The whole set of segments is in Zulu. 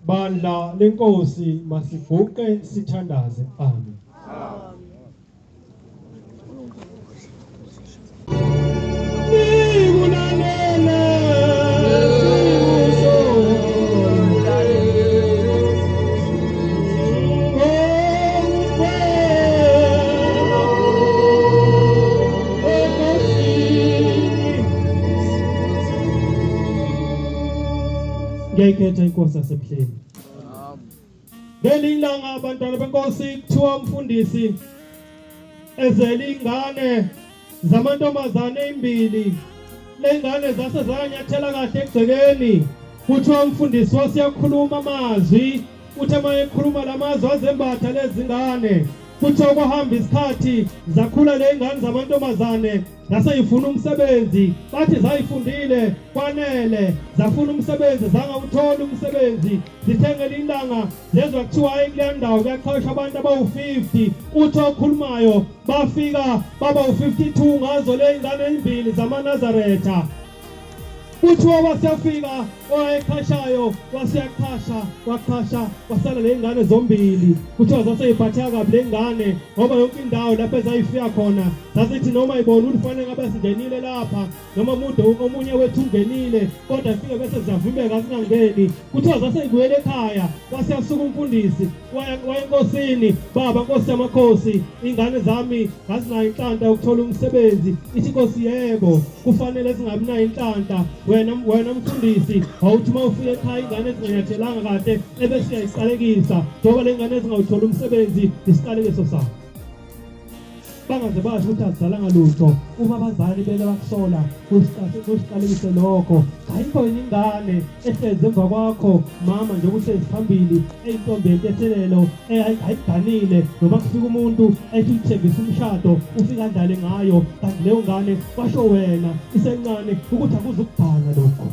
Bandla lenkosi masiguqe sithandaze. Amen. Ngiyayikhetha inkosi yasebuhleni. Ngelinye ilanga abantwana benkosi kuthiwa umfundisi ezele ingane zamantombazane ezimbili. Lengane zase zanyathela kahle egcekeni. Kuthiwa umfundisi wasiyakhuluma amazwi, uthe uma ekhuluma lamazwi azembatha lezingane. Kuthiwa kwahamba isikhathi zakhula lezingane zamantombazane zaseyifuna umsebenzi, bathi zayifundile kwanele, zafuna umsebenzi zangawuthola umsebenzi. Zithe ngelinye ilanga zezwa kuthiwa hayi kuleya ndawo kuyaqashwa abantu abawu-50. Uthi okhulumayo bafika baba u-52 ngazo ley'ngane ezimbili zamaNazaretha. Kuthiwa wasefika owayeqhashayo waseyaqhasha waqhasha kwasala ley'ngane zombili. Kuthiwa zaseyiphatheka kabi ley'ngane ngoba yonke indawo lapho ezayifika khona zazithi noma ibona ukuthi kufanele ngabe singenile lapha noma mude omunye wethu ungenile kodwa ifike bese ziyavimbeka zingangeni. Kuthiwa zaseyibuyela ekhaya waseyasuka umfundisi waya enkosini, baba nkosi yamakhosi, ingane zami ngazinayo inhlanhla yokuthola umsebenzi. Ithi inkosi yebo, kufanele zingabi nayo inhlanhla. Wena mfundisi wawuthi uma ufika ekhaya ingane ezinganyathelanga kahle ebese uyayiqalekisa, njengoba le ngane ezingawuthola umsebenzi isiqalekiso sakho. Bangaze basho ukuthi azizalanga lutho uma abazali beke bakusola kusiqalekise lokho. Ayikho yini ingane ehlezi emva kwakho mama njengoba uhlezi phambili eyintombi yentethelelo ayiganile noma kufika umuntu ethi uthembisa umshado ufika adlale ngayo, kanti leyo ngane kwasho wena isencane ukuthi akuzukugana lokho.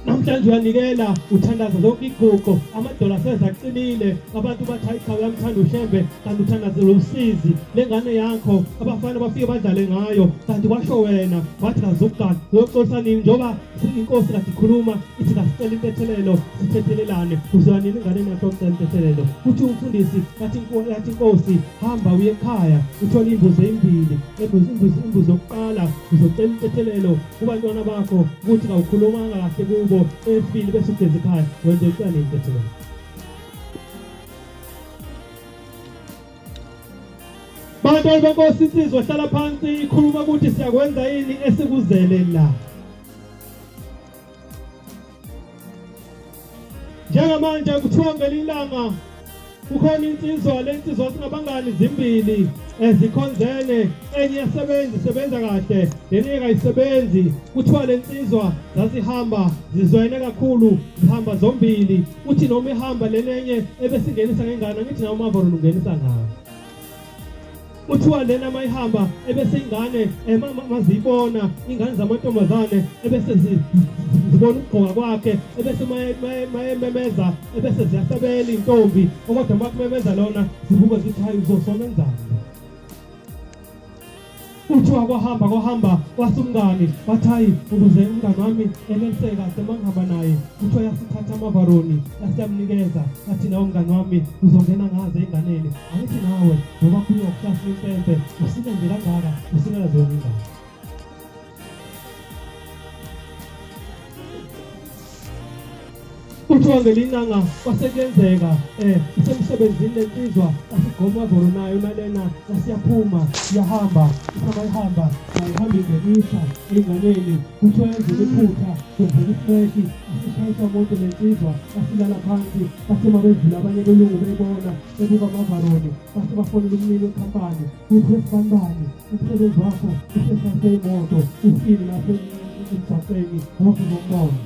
Namhlanje uyanikela uthandaza zonke iguqo, amadola aseza aqinile, abantu bathi hayi cha uyamthanda uShembe, kanti uthandazela usizi lengane yakho, abafana bafike badlale ngayo, kanti kwasho wena wathi kazukugana. Uyoxolisa nini njengoba inkosi kade ikhuluma ithi kasicela intethelelo sithethelelane, uzoya nini enganeni yakho yokucela intethelelo? Kuthi umfundisi yathi inkosi hamba uye ekhaya uthole imbuzi ezimbili, imbuzi yokuqala uzocela intethelelo kubantwana bakho ukuthi kawukhulumanga kahle kubo, efile bese ugeza ekhaya wenze icala intethelelo. Bantwana benkosi, insizwa hlala phansi ikhuluma ukuthi siyakwenza yini esikuzele la. Njengamanje kuthiwa ngelinye ilanga kukhona insizwa, le nsizwa singabangani zimbili ezikhonzene, enye iyasebenza isebenza kahle, lenye kayisebenzi. Kuthiwa le nsizwa zazihamba zizwene kakhulu, zihamba zombili. Uthi noma ihamba lenenye ebesingenisa ngengane, angithi nawe umavoro ungenisa ngayo. Kuthiwa lena mayihamba ebese ingane maziyibona ingane zamantombazane ebese zibona ukugqoka kwakhe, ebese mayememeza ebese ziyasabela intombi, kodwa makumemeza lona zibuka zithi hayi uzosomenzani. Kuthiwa kwahamba kwahamba kwasumngani wathi hayi ukuze umngani wami eneliseke kahle uma ngihamba naye, kuthiwa yasithatha amavaroni yasiyamnikeza, yathi nawe mngani wami uzongena ngaze enganeni, angithi nawe ngoba kuye ukuhlafuna impempe usina nje kangaka usinela zona ingane. Kuthiwa ngelinye ilanga kwase kuyenzeka isemsebenzini lensizwa asigqoma volo nayo nalena yasiyaphuma iyahamba isaba ihamba ihamba ingenisa ey'nganeni kuthiwa yenzeka iphutha kwenzeka ifleshi asishayisa umuntu lensizwa asilala phansi base mabedlula abanye belungu bebona bebuka amavaroni base bafonela umnini wekhampani kuthiwe sibanibani umsebenzi wakho useshayise imoto ufile lapho emgwaqeni wonke uzombona.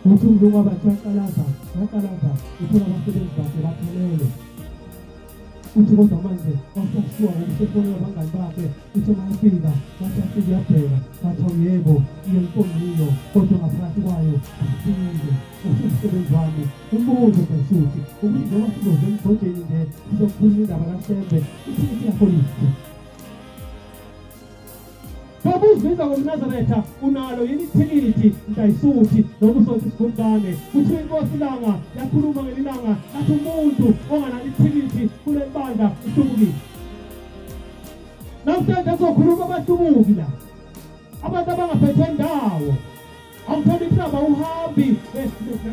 Uthi umlungu wabathi uyaqalaza, uyaqalaza, uthola abasebenzi bakhe baphelele. Uthi kodwa manje wasashiwa ngokusefonela abangani bakhe, uthi uma efika, wathi afike uyabheka, wathi awu yebo, iye nkongiyo, kodwa ngaphakathi kwayo asifike. Usumsebenzi wami, umbuzo Jesuthi, ukuthi njengoba sizoze emgojeni nje, sizokhuluma indaba kaShembe, ithikithi lakho liphi? Ngoba uzibiza ngomNazaretha unalo yini ithikithi mntayisuthi noma usonto isigumkane kuthiwa inkosi ilanga yakhuluma ngelilanga athi umuntu onganalo ithikithi kuleli bandla uhlubukile. Namhlanje kuzokhuluma abahlubuki la, abantu abangaphethwe ndawo. Awutholi inhlaba uhambi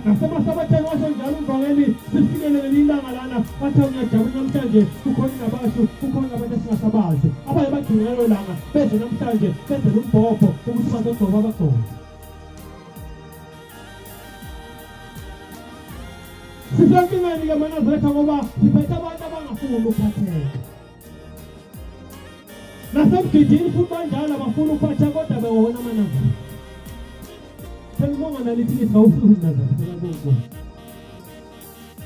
nasemasabatheni washo njalo umvangeli sifikele leli ilanga lana bathe ngiyajabula namhlanje kukhona nabashu kukhona abantu esingasabazi abaye bagcina lelo langa beze namhlanje benzele umbhobho ukuthi bazogcoba abagcobe sisenkingeni ke manazaretha ngoba siphethe abantu abangafuni ukuphatheka Nasemgidini futhi banjalo abafuna ukuphatha kodwa bewona amaNazaretha. Phela uma unganalo ithikithi awufiki umNazaretha phela kuNkulunkulu.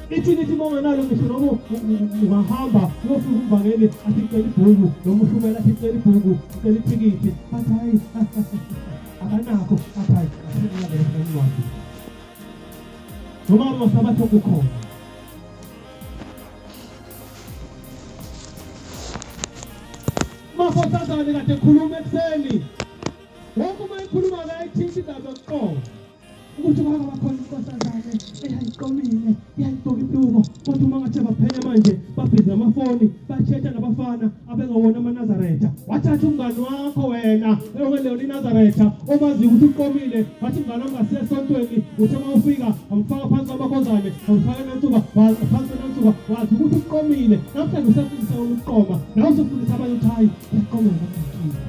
Ithikithi uma unganalo ngisho noma ungahamba uyofika umvangeli athi cela ibhuku noma ushumela athi cela ibhuku cela ithikithi athi hayi akanakho athi hayi asikunakele incwadi noma amasabatha kukhona. Makhosazane kade ekhuluma ekuseni. Wonke uma ekhuluma akayithinti indaba yokuqonda. Ukuthi kwake bakhona inkosazane eyayiqomile, yayigqoka ibhluko, kodwa uma ngathi baphenya manje babhizi namafoni, batshetsha nabafana abengewona amaNazaretha. Wathatha umngani wakho wena ongelona iNazaretha omaziyo ukuthi uqomile, wathi mngani wami ngasiya esontweni, uthe uma ufika wamfaka phansi kwamakhozane, wamfaka enansuka, phansi kwenansuka, wazi ukuthi uqomile. Namhlanje usefundisa wena ukuqoma, nawe usufundisa abanye ukuthi hayi, uyaqomeka kodwa.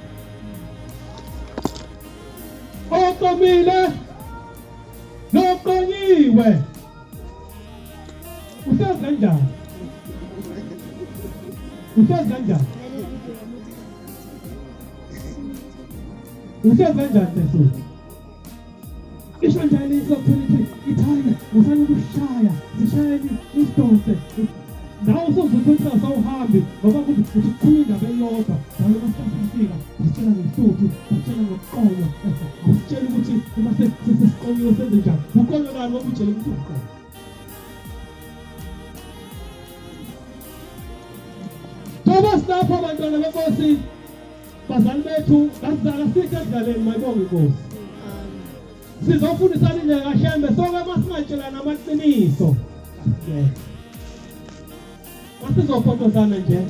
Oqomile noqonyiwe uhlezi kanjani? Uhlezi kanjani? Uhlezi kanjani Jesu? Isho njalo isokuthi ithanya usana ukushaya sishayeni isidonse nawe usuzuthuthela sawuhambi ngoba kuthi ukhuluma indaba eyodwa njalo uma sifika usitshela ngesuthu usitshela ngokuqonywa usitshela ukuthi uma sesiqonyiwe senze njani uqonywa kani ngoba utshele ukuthi uqonywa Ngoba silapho abantwana benkosi bazali bethu kasizala sikho ekudlaleni mayibonge inkosi. Sizofundisana indlela kaShembe sonke uma singatshelana amaqiniso. Masizofotozana nje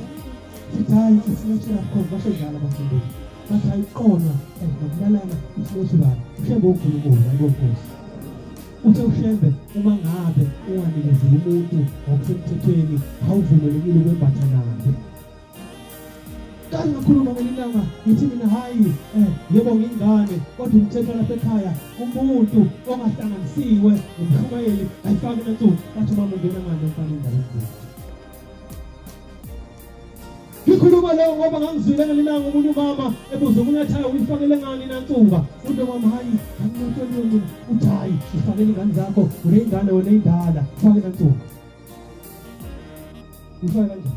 sithi hayi isinetshela khona basho njalo abafundisi. Bathi hayi qonywa nokulalana isinetshela uShembe uNkulunkulu ayibonge inkosi. Uthe uShembe uma ngabe unganikezeli umuntu ngokusemthethweni awuvumelekile ukwembatha naye. Kaze ngakhuluma ngelinye ilanga ngithi mina hayi yebo ngingane kodwa umthetho lapha ekhaya umuntu ongahlanganisiwe nomshumayeli ayifaki nansuku bathi umama ungena ngani umfana endaweni zethu. Ngikhuluma leyo ngoba ngangizwile ngelinye ilanga omunye umama ebuza omunye athi hayi uyifakele ngani inansuka uthi mama hayi angilotsheliwe mina uthi hayi ufakele ingane zakho uneyingane wena indala ufake inansuka ufake kanjani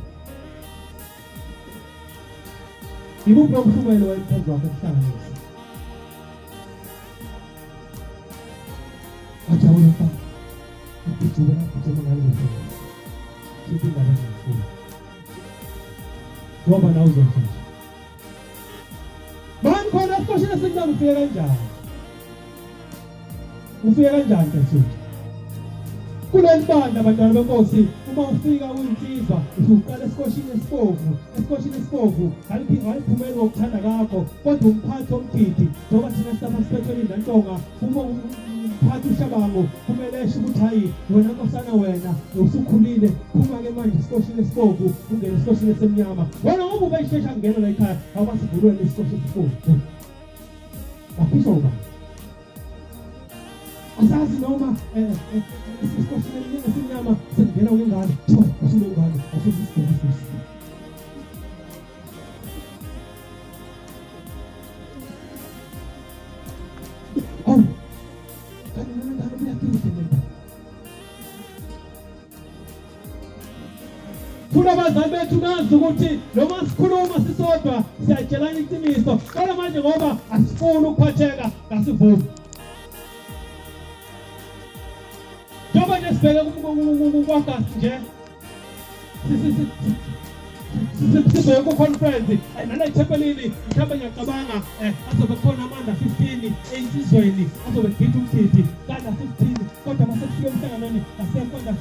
Ibuphi umhlumelo wayephezu kwakhe kuhlanganisa Wajabula mfana Ugijima nagijima ngalezo Sithi indaba engifuni. Ngoba nawe uzonje. Mani khona esiqoshini esincane ufike kanjani? Ufike kanjani Mfethu? Kuleli bandla bantwana benkosi uma ufika uyinsizwa usuqala esikoshini esibovu esikoshini esibovu ngaliphumeli ngokuthanda kakho kodwa umphathi omgidi njengoba thina silapha siphethwe indantonga uma umphathi ushabangu kumele esho ukuthi hayi wena nkosana, wena usukhulile, phuma-ke manje esikoshini esibovu ungene esikoshini esimnyama. Wena ngoba ubeshesha kungena la ekhaya, awukasivulwele isikosho esibovu, wakhishwa ubani? Asazi noma isikoshini esimnyama sekungena kwengane, kuthiwa usunengane, awususisigqoko. Awu, kanti noma ingane uyagida lento. Funa abazali bethu nazi ukuthi noma sikhuluma sisodwa siyatshelana iqiniso, kodwa manje ngoba asifuni ukuphatheka kasivumi. Njengoba nje sibheke ku-August nje, sibheke ku-conference nala ethempelini, mhlawumbe ngiyacabanga azobe khona amanda 15 ey'nsizweni azobe gida umgidi kanda 15, kodwa uma sekufika emhlanganweni asekho kanda 15,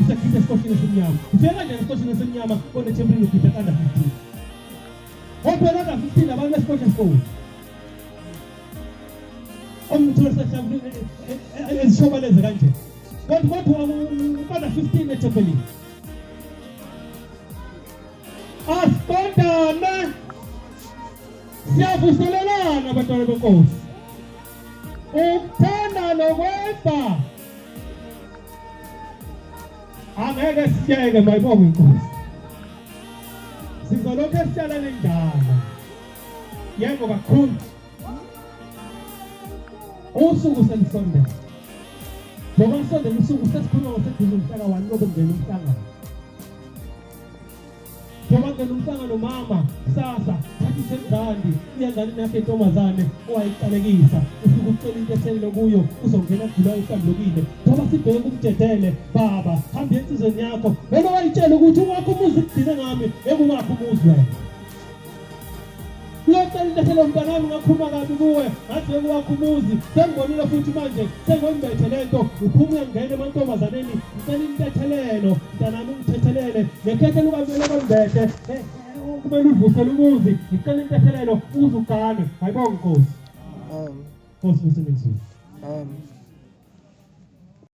usegida esikoshini esimnyama. Ufike kanjani esikoshini esimnyama kodwa ethempelini ugida kanda 15? Ophela kanda 15 abantu besikosha esibovu omthole sehlambu ezishobaleze kanje, kodwa ukanda 15 ethempelini. Asiqondane, siyavuselelana abantwana benkosi, ukuthanda nokwenza angeke siyeke. Mayibonge inkosi, sizolokhu esitshalana indaba. Yebo kakhulu, usuku selisondela. Njengoba lisondela usuku, sesikhuluma ngoseduze umhlaka 1 kobe kungena umhlangano. Njengoba kungena umhlangano, mama, kusasa thatha i-10 rand uye enganeni yakho intombazane owayiqalekisa, ufike ucela into ethelele kuyo, uzongena kugulayo uhlambulukile. Njengoba sibheke kumdedele, baba, hamba ensizweni yakho noma wayitshela ukuthi ungakho umuzi kugcine ngami, ekungakho umuzi wena. Uyocela intethelo, mntanami, ngakhuluma kabi kuwe, ngathi ngeke umuzi, sengibonile futhi manje sengombethe lento, uphuma uyangena emantombazaneni. Ngicela intethelelo mntanami, ungithethelele ngekhethe lukamele kombethe, kumele uvusele umuzi. Ngicela intethelelo uze ugane. Ayibonge Nkosi. Amen. Nkosi buseningizimu. Amen.